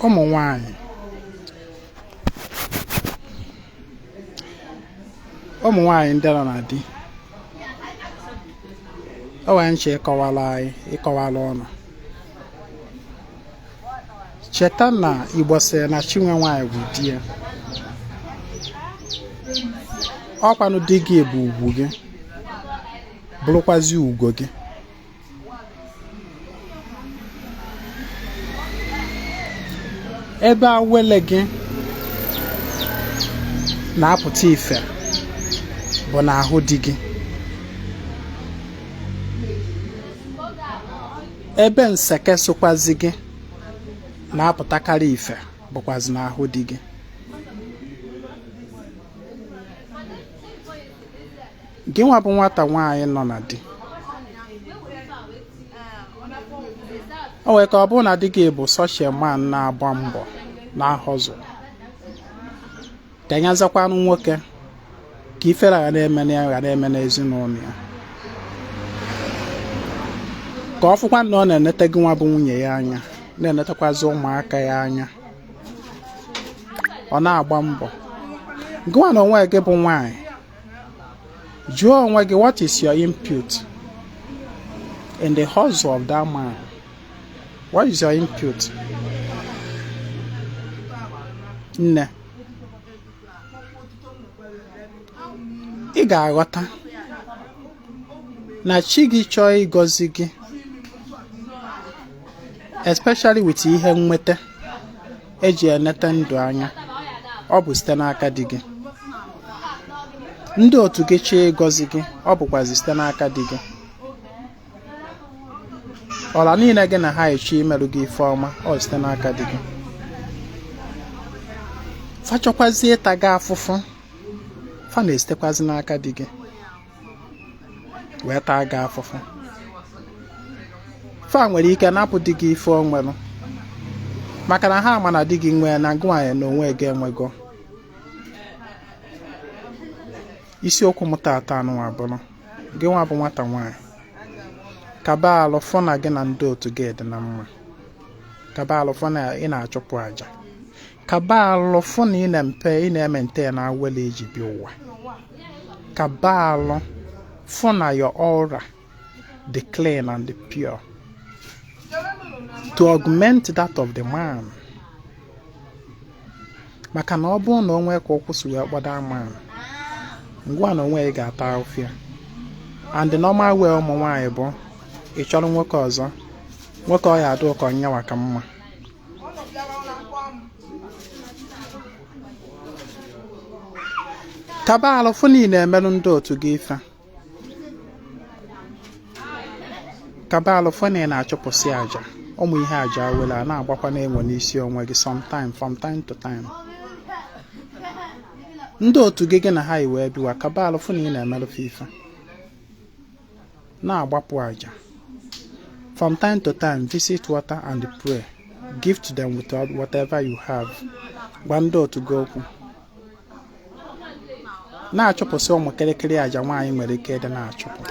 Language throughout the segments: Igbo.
Ụmụ nwanyị, ụmụ nwanyị ndị nọ na di, o nwere nche ịkọwara anyị, ịkọwara ụnụ. Cheta na Igbo sịrị na chi nwe nwaanyị bụ di ya. Ọkwanụ di gị bụ ugwu gị, bụrụkwazi ugo gị. Ebe awele gị na-apụta ife bụ n'ahụ di gị. Ebe nseke sokwazi gị na-apụtakarị ife bụkwazi n'ahụ di gị. Gị nwa bụ nwata nwaanyị nọ na di, o nwere ka ọ bụrụ na di gị bụ such a man na-agba mbọ na-ahustle ka ya zakwanụ nwoke ka ifere ghara eme na ya, ghara eme n'ezinụlọ ya, ka ọ fụkwa na ọ na-enete gị nwa bụ nwunye ya anya, na-enetakwazi ụmụaka ya anya, ọ na-agba mbọ. Gị nwa na onwe gị bụ nwaanyị, jụọ onwe gị, what is your input in the hustle of that man? What is your input? Nne, ị ga-aghọta na chi gị chọọ ịgọzi gị, especially with ihe nweta eji enete ndụ anya, ọ bụ site n'aka di gị. Ndị otu gị chọọ ịgọzi gị, ọ bụkwazi site n'aka di gị. Ọla niile gị na ha echi imerụ gị ife ọma, ọ site n'aka di gị. Fa chọkwazi ịta gị afụfụ, fa na-esitekwazi n'aka di gị wee taa gị afụfụ. Fa nwere ike napụ di gị ife o nwere, maka na ha ma na di gị nwee na gị nwaanyị na onwe gị enwego. Isiokwu m taata anụnwa bụrụ gị nwa bụ nwata nwaanyị, kaba alụ fụ na gị na ndị otu gị dị na mma, kaba alụ fụ na ị na-achụpụ aja, kaba alụ fụ na ị na-empe ị na-emaintain na awele iji bịa ụwa, kaba alụ fụ na your aura dị clean and pure to augment that of the man. Maka na ọ bụrụ na o nwee ka ụkwụ si wee kpọda man, ngwa na onwe ya ga-ata ahụfịa. And the normal way ụmụ nwaanyị bụ ị chọrọ nwoke ọzọ, nwoke ọ ya adị ụkọ nyanwa ka mma. Kaba alụ fụ na ị na-emerụ ndị otu gị ife, kaba alụ fụ na ị na-achụpụsị aja, ụmụ ihe aja were a na-agbakwa na-enwe n'isi onwe gị sometime, from time to time. Ndị otu gị gị na ha yi wee biwa, kaba alụ fụ na ị na-emerụfe ife, na-agbapụ aja from time to time, visit water and pray, give to them with whatever you have. Gwa ndị otu gị okwu, na-achụpụsị ụmụ kịrịkịrị aja nwaanyị nwere ike ịdị na-achụpụ.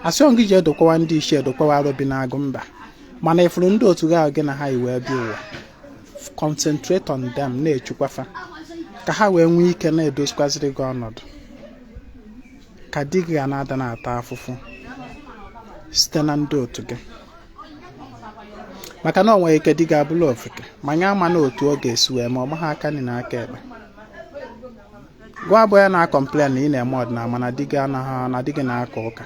Asị gị ji edokwawa ndị ichie, edokwawa arụ bi na-agụ mba, mana ifuru ndị otu gị ahụ gị na ha yi wee bịa ụwa, concentrate on them, na-echukwafa ka ha wee nwee ike na-edozikwaziri gị ọnọdụ, ka di gị ga na-ada na-ata afụfụ site na ndị otu gị. Maka na o nwere ike di gị abụla ofeke, ma nye ama na otu ọ ga-esi wee ma ọ maghị aka nri na aka ekpe. Gwa abụọ ya na-acomplain na ị na-eme ọdịnala, mana di gị anaghị, na di gị na-aka ụka.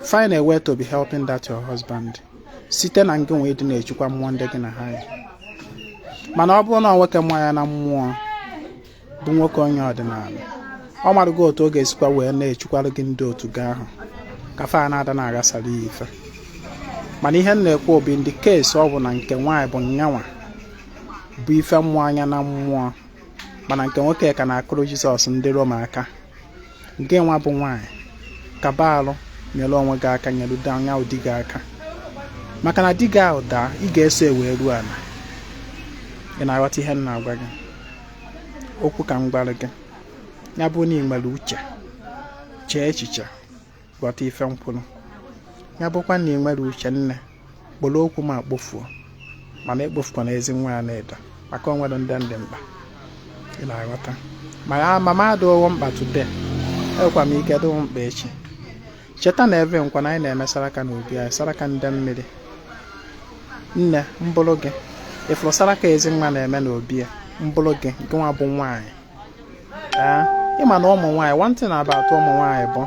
Find a way to be helping that your husband site na ngị nwee dị na-echukwa mmụọ ndị gị na ha ya. Mana ọ bụrụ na nwoke mmụọ ya na mmụọ bụ nwoke onye ọdịnala, ọ marụgo otu ọ ga-esikwa wee na-echukwara gị ndị otu gị ahụ ka fa na-ada na-aghasara ya ife. Mana ihe m na-ekwu bụ in the case ọ bụ na nke nwaanyị bụ nyanwa bụ ife mmụọ anya na mmụọ, mana nke nwoke ka na-akụrụ Jizọs ndị Roma aka. Nke nwa bụ nwaanyị, kaba alụ nyere onwe gị aka, nyere anya di gị aka, maka na di gị ahụ daa, ị ga-eso wee ruo ala. Ị na-aghọta ihe m na-agwa gị? Okwu ka m gwara gị ya bụ na ị nwere uche, chee echiche, ghọta ife m kwuru. Ya bụkwa na ị nwere uche, nne. Kpọrọ okwu m akpofuo, mana ekpofukwana ezi nwa ya na-edo maka onwere ndị ndị mkpa. Ị na-aghọta? Ma ya mama adịghị mkpa today, enwekwa m ike dịghị mkpa echi. Cheta na ebe nkwa na anyị na-eme saraka na obi anyị, saraka ndị mmiri. Nne, mbụrụ gị ịfụrụ saraka ezi nwa na-eme n'obi ya, mbụrụ gị gị nwa bụ nwaanyị. Ee, ịma na ụmụ nwaanyị, one thing about ụmụ nwaanyị bụ,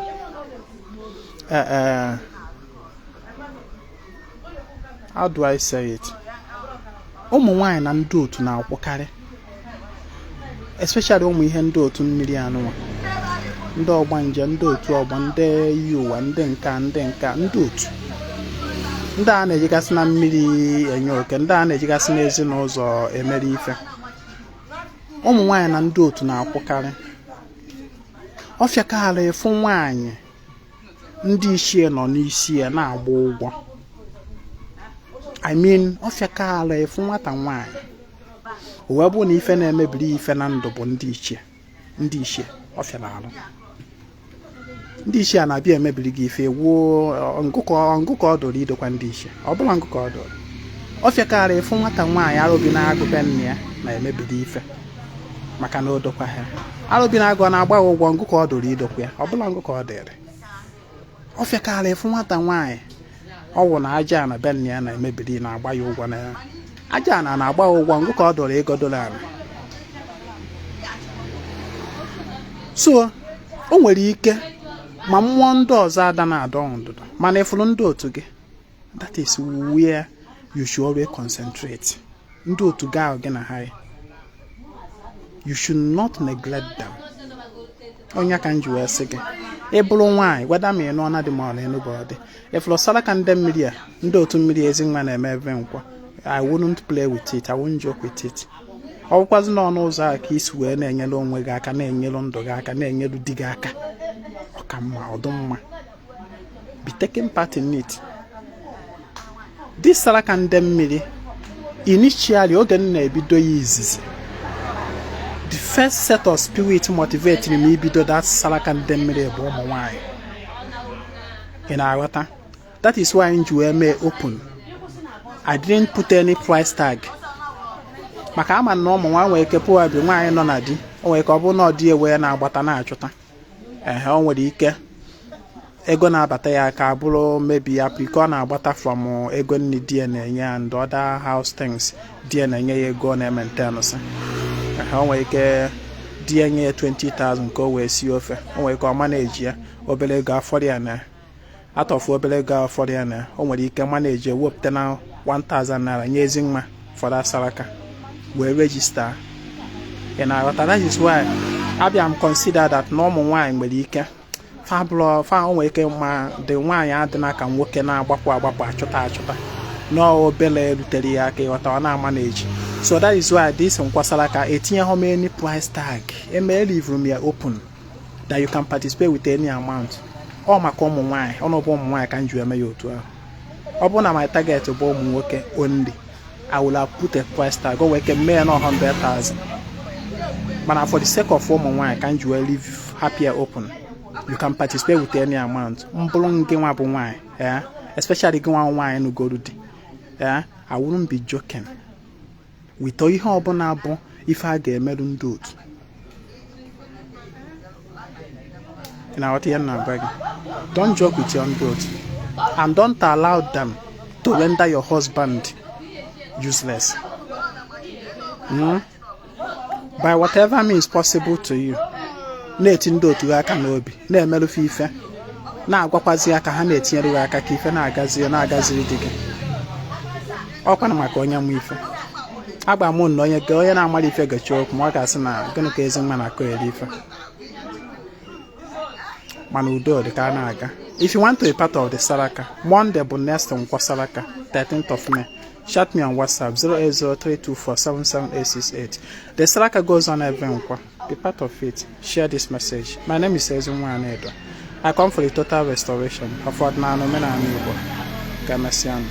ee, how do I say it, ụmụ nwaanyị na ndị otu na-akwụkarị, especially ụmụ ihe ndị otu mmiri anụnwa, ndị ọgbanje, ndị otu ọgbọ, ndị iyi ụwa, ndị nka, ndị nka, ndị otu ndị a na-ejigasị na mmiri enye oke, ndị a na-ejigasị n'ezinụzọ emere ife. Ụmụ nwaanyị na ndị otu na-akwụkarị. Ọfịakara ịfụ nwaanyị ndị ichie nọ n'isi ya na-agba ụgwọ. I mean, ọfịakara ịfụ nwata nwaanyị o wee bụrụ na ife na-emebiri ife na ndụ bụ ndị ichie. Ndị ichie ọfịa na-alụ ndị ichie a na-abịa emebiri gị ife wuo ngụkọ ngụkọ ọ dụrụ idokwa ndị ichie ọ bụla ngụkọ ọ dụrụ. Ọfịakara ịfụ nwata nwaanyị arụbi na-agụ be nne ya na-emebiri ife maka na o dokwa ha arụbi na-agụ na-agba ya ụgwọ ngụkọ ọ dụrụ idokwa ya ọ bụla ngụkọ ọ dịrị. Ọfịakara ịfụ nwata nwaanyị ọ wụ na aja na be nne ya na-emebiri na-agba ya ụgwọ, na ya aja na na-agba ya ụgwọ ngụkọ ọ dụrụ ịgodoro ala. So o nwere ike ma mmụọ ndị ọzọ ada na-adọ ndụdụ, mana ịfụrụ ndị otu gị, that is where you should always concentrate. Ndị otu gị ahụ gị na ha, you should not neglect them. Onye ka m ji wee sị gị, ị bụrụ nwaanyị, gwada ma ị nụọ na dị ma ọ na enugbo ọ dị ịfụrụ saraka ndị mmiri a, ndị otu mmiri ezi nwa na-eme ebe nkwọ, I wouldn't play with it, I wouldn't joke with it. Ọ bụkwazi n'ọnụ ụzọ a ka isi wee na-enyere onwe gị aka, na-enyere ndụ gị aka, na-enyere di gị aka, ọ ka mma, ọ dị mma. Be taking part in it. This saraka ndị mmiri, initially, oge m na-ebido ya izizi, the first set of spirit motivated m ibido that saraka ndị mmiri bụ ụmụ nwanyị. Ị na-aghọta? That is why m ji wee mee open. I didn't put any price tag maka ama na ụmụ nwa nwere ike pụọ bi nwaanyị nọ na di, o nwere ike ọ bụrụ na ọ dị ewe na-agbata na-achụta ehe, o nwere ike ego na-abata ya aka bụrụ maybe ya ike ọ na-agbata from ego nni di ya na-enye ya and other house things di ya na-enye ya, ego ọ na-emaintain sị ehe, o nwere ike di ya nye ya 20,000 ka o wee sie ofe, o nwere ike ọ manage ya obere ego afọrọ ya na atọfu obere ego afọrọ ya na o nwere ike manage ewepụta na 1000 naira nye ezi nwa fọdụ saraka wee register. Ị na-aghọta? That is why abịa m consider that na ụmụ nwaanyị nwere ike fa bụrụ fa, o nwere ike ma dị nwaanyị adịna ka nwoke na-agbapụ agbapụ achụta achụta nọọ obele rutere ya aka, ịghọta, ọ na-ama na-eji. So that is why this nkwasara ka etinye how many price tag eme, leave m ya open that you can participate with any amount. Ọ maka ụmụ nwaanyị, ọnụ bụ ụmụ nwaanyị ka m ji eme ya otu ahụ. Ọ bụrụ na my target bụ ụmụ nwoke only, I will have put a price tag, o nwere ike mee ya na 100,000, mana for the sake of ụmụ nwaanyị ka m ji wee leave happier open, you can participate with any amount. Mbụrụ gị nwa bụ nwaanyị, eh, especially gị nwa nwaanyị nugoro di, eh, I wouldn't be joking with ihe ọbụla bụ ife a ga-emerụ ndị otu. Ị na-aghọta ihe m na-agwa gị? Don't joke with your ndị otu and don't allow them to render your husband useless. By whatever means possible to you, na-eti ndị otu gị aka n'obi, na-emerụfe ife, na-agwakwazi aka ha, na-etinyere gị aka ka ife na-agazi na-agaziri di gị. Ọkwana maka onye nwe ife agba mụ na onye ga onye na-amara ife gachi okwu, ma ọ ga-asị na gịnị ka ezi nwa na-akọ eri ife, mana udo dị ka a na-aga. If you want to be part of the saraka, Monday bụ next nkwọ saraka, 13th of May. Chat me on WhatsApp 08032477868. The saraka goes on every nkwọ. Be part of it. Share this message. My name is Ezinwa Anaedo. I come for the total restoration of ọdịnala omenala Igbo. Ka emesịanụ.